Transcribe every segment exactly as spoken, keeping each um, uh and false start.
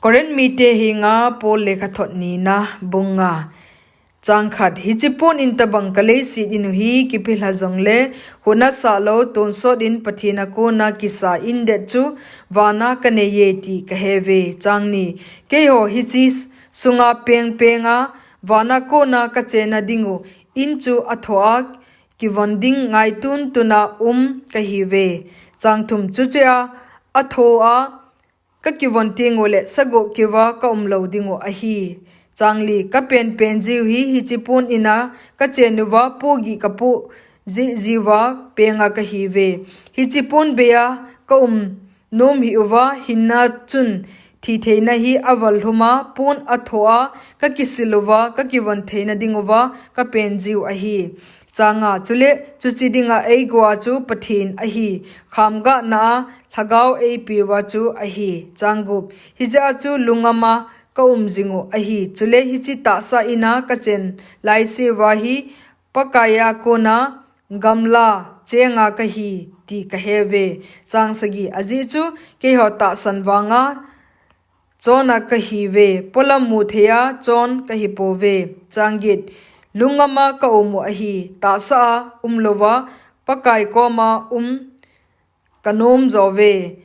Korinth mite henga Paul lekhathot nina, bung nga. Chang khat. Hiche pon in tabang ka leiset in u hi kipilha jongle, khut nasah lou tonsot in Pathen a kona kisa indet chu vana ka nei e ti ka he uve. Chang ni. Keiho hiche sunga pengpenga vana kona ka chenna ding u in chu athoa kivon ding ngaitun tuna um ka hi uve. Chang thum. Chuche a athoa ka kivon teng uleh sagoh keuva ka um lou ding u ahi. Chang li. Ka penpen jiu hi hiche pon ina ka chen uva pohgih ka poh jeh jiuva penga ka hi uve. Hiche pon beia ka um nom hih uva hinna chun thi theina hi aval lhuma pon athoa ka kisil uva ka kivon theina ding uva ka pen jiu ahi. Chang nga. Chule chuche dinga eigoa chu Pathen ahi, khamgahna a lhagao eipeuva chu ahi. Chang gup. Hijeh a chu lungngama ka um jing u ahi. Chule hiche tahsa ina ka chen laiseuva hi Pakaiya kona gamla chenga ka hi ti ka he uve. Chang sagi. Ajeh chu keiho tahsan vanga chona ka hi uve, polam mu theiya chon ka hi pouve. Chang get. Lungngama ka um u ahi, tahsa a um louva Pakai koma um ka nom jo uve.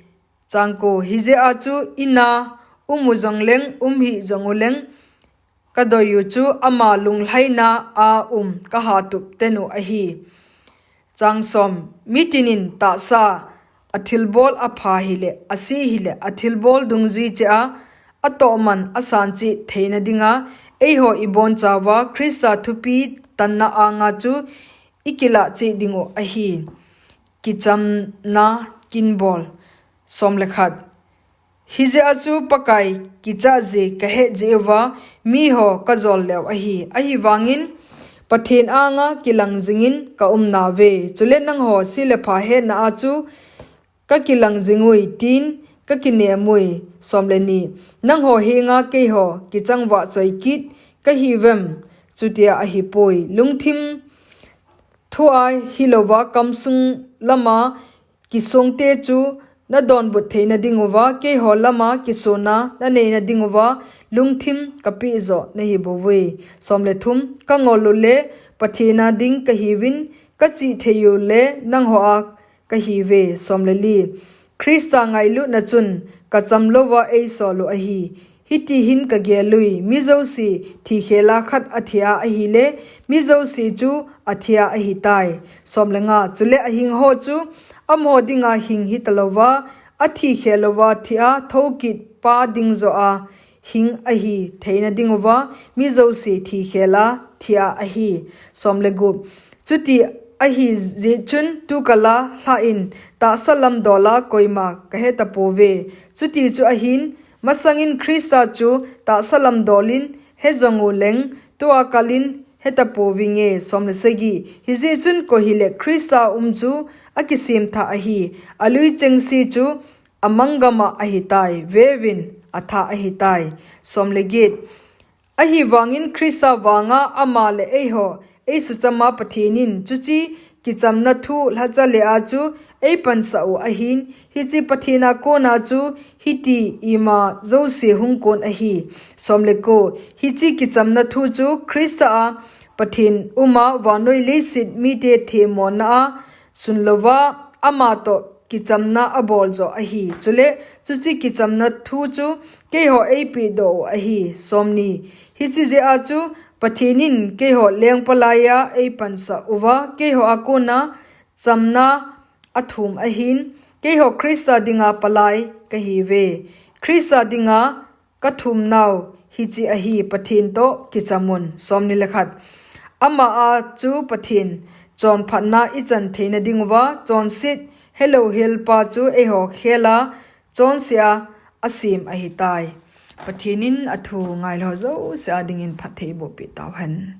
Chang ko. Hijeh a chu ina um u jongleng, um hih jong uleng, ka doi u chu ama lunglhaina a um ka hatup ten u ahi. Chang som. Mitin in tahsa a thilbol apha hile, ase hile, athilbol dungjui cheh a atohman asan cheh theina dinga eiho ibonchauva Christa thupi tanna anga chu ikilah cheh ding u ahi. Kichamna kinbol. Som le khat. Hijeh a chu Pakai kicha jeh ka het jeh uva miho ka jol leu ahi. Ahivangin Pathen anga kilang jingin ka um nauve. Chule nangho se le pha hetna a chu ka kilang jing ui tin ka kinem ui. Som le ni. Nangho henga keiho kichang vahchoi kit ka hi uvem? Chutia ahipoi. Lungthim thua hilouva kamsung lama kisongte chu na donbut theina ding uva, keiho lama kisona na neina ding uva, lungthim ka peh jo na hi bouve. Som le thum. Ka ngol u le Pathen a ding ka hi uvin, ka chih thei u le nangho a ka hi uve. Som le li. Christa ngailutna chun ka cham louva eisol u ahi. Hiti hin ka gel ui, mi jouse thi khel a khat athi a ahile, mi jouse chu athi a ahitai. Som le nga. Chule ahing ho chu amaho dinga hing hita louva, athi khel louva thi a thokit pa ding joh a hing ahi theina ding uva, mi jouse thi khel a thi a ahi. Som le gup. Chuti ahi jeh chun tukal a lhah in tahsa lam dol a koima ka heta pouve. Chuti chu ahin, masangin Christa chu tahsa lam dol in he jong u leng, tua kal in heta pouvinge. Som le sagi. Hijeh chun koi hile Christa um chu akisem thah ahi, alui chengse chu amang gam a ahitai, veuvin, athah ahitai. Som le get. Ahivangin Christa vanga ama le eiho eisucham a Pathen in chuche kichamna thu lhacha le a chu eipansah u ahin, hiche Pathen a kona chu hiti ima jouse hung kon ahi. Som le ko. Hiche kichamna thu chu Christa a Pathen um a vannoi leiset mite themmona a sun louva ama toh kichamna abol joh ahi. Chule chuche kichamna thu chu keiho eipeh doh u ahi. Som ni. Hiche jeh a chu Pathen in keiho lengpa laiya eipansah uva, keiho a kona chamna athum ahin, keiho Christa dinga palai ka hi uve. Christa dinga ka thum nau hiche ahi, Pathen toh kicham un. Som ni le khat. Ama a chu Pathen chonphatna ichan theina ding uva, chonset helou helpa chu eiho khel a chonse a asem ahitai. Pathen in athu ngailou jouse a dingin phatthei eiboh peh tauhen.